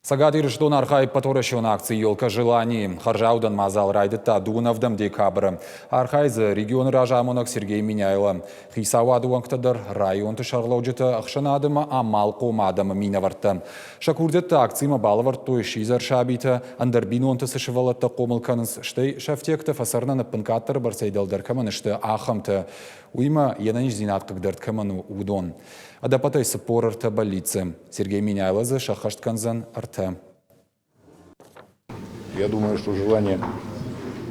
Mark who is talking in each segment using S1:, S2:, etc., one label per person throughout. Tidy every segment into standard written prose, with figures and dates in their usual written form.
S1: Цӕгат Ирыстон архайы ӕппӕтуӕрӕсеон акци «Елка желаний». Хӕрзаудӕн мадзал райдыдта дыууын декабры. Архайы дзы регионы разамонӕг Сергей Меняйло. Хицауады уӕнгтӕ дӕр, районты сӕргълӕуджытӕ, ӕхсӕнады ӕмӕ амалхъом адӕмы минӕвӕрттӕ. Сӕ курдиӕттӕ акцимӕ балӕвӕрдтой сидзӕр сабитӕ, ӕндӕр бинонты цы сывӕллӕттӕ хъомыл кӕнынц, стӕй сӕ ӕфтиӕгтӕ фӕцӕрынӕн ӕппынкъаддӕр бӕрцӕй дӕлдӕр кӕмӕн сты, ахӕмтӕ. Уыимӕ йе нӕниздзинад хъыгдӕрд кӕмӕн у, уыдон. Ӕдӕппӕтӕй 43 бӕллицы. Сергей Меняйло дзы сӕххӕст кӕндзӕн ӕртӕ.
S2: Я думаю, что желания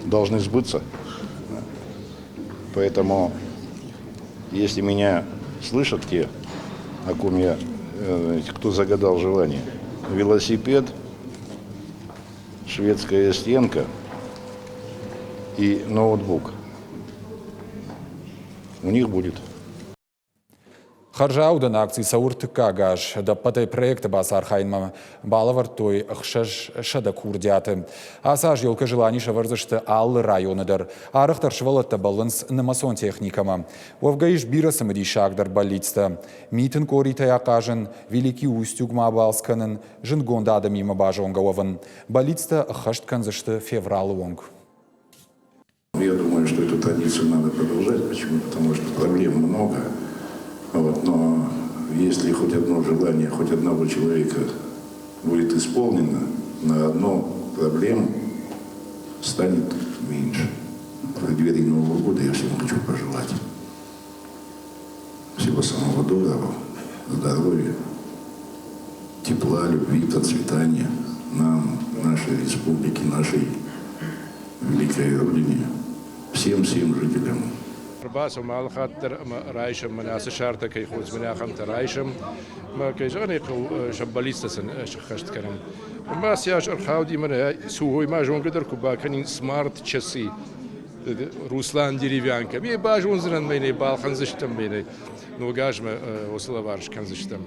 S2: должны сбыться. Поэтому, если меня слышат те, о ком я, кто загадал желание, велосипед, шведская стенка и ноутбук у них будет.
S1: Хӕрзаудӕн акци цӕуы ӕртыккаг аз. Ӕдӕппӕтӕй проекты бацархайынмӕ балӕвӕрдтой 600 курдиаты. Ацы аз елка желаний сӕвӕрдзысты алы районы дӕр. Арӕхдӕр сывӕллӕттӕ бӕллынц нымӕцон техникӕмӕ. Уӕвгӕ ис бирӕ цымыдисагдӕр бӕллицтӕ. Митын къоритӕй ахъазын, Великий Устюгмӕ абалц кӕнын, зындгонд адӕмимӕ базонгӕ уӕвын. Бӕллицтӕ ӕххӕст кӕндзысты февралы онг.
S2: Я думаю, что эту традицию надо продолжать. Почему? Потому что проблем много. Вот, но если хоть одно желание, хоть одного человека будет исполнено, на одну проблему станет меньше. В преддверии Нового года я всем хочу пожелать всего самого доброго, здоровья, тепла, любви, процветания нам, нашей республике, нашей великой Родине, всем-всем жителям.
S3: Ӕрбацӕуӕм алы хатт дӕр ӕмӕ райсӕм мӕнӕ ацы сӕртӕ кӕй хонынц, мӕнӕ ахӕмтӕ райсӕм. Ӕмӕ кӕй зӕгъын ӕй хъӕуы, сӕ бӕллицтӕ сын сӕххӕст кӕнӕм. Ӕмӕ ацы аз ӕрхауди мӕнӕ сылгоймаг зонгӕ дӕр куы бакӕнин смарт часы Руслан Деревянко. Ме базондзынӕн мӕнӕ балхӕндзыстӕм мӕнӕ ног азмӕ уыцы лӕвар скӕндзыстӕм.